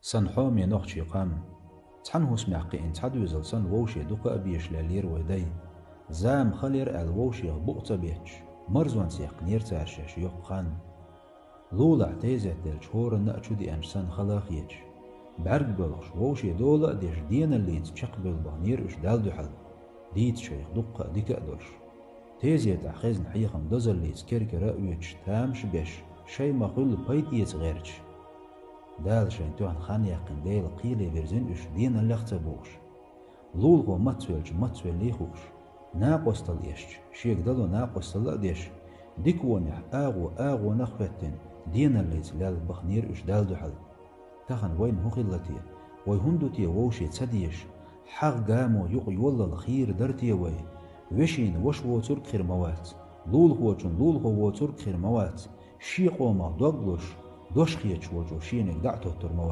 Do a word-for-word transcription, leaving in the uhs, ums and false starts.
Сан хьоме нохчий къам. Цхьана хӀусамехь кхиъна цхьа доьзал санна вовше дукха а беша леллера вай дай. Зама хала яра аьлла вовшех букъ ца бетташ, марзонца яьккхинера цара шаьш йоккха хан. Лулахь тезет делча хӀоранна а чу деанча санна хала а хеташ, бӀаьрг боьлхуш, вовше дола а деш, деналлица чекхбевлла бахнера уьш Далла дуьхьал, дийца шайх дуккха а дика а долуш. Тезетахь хезна хьехам дозаллица кер-кера а оьцуш, тамаш а беш, шайн ма-хуьллу пайда эца гӀерташ. Дала шайн тоьхна хан яьккхина Делан кхеле вирзина уьш, деналлех а ца бухуш. Лулахо мацвелча мацвеллий хууш, накъосталла эшча, шега дало накъосталла а деш, дикавонехь агӀо агӀонах а хӀоьттина, деналлица лелла бахнера уьш Далла дуьхьал. Тахана вайна хӀун хилла те? Вай хӀунда ду те вовше ца дезаш? ХьагӀ гамо юкъа йоллал хийра дара те вай? Вешина ваша воцург а хир ма вац, лулахочун лулахо воцург а хир ма вац, шен къомах дог луш, дош хеташ волчо шениг дӀа а тоттур ма вац.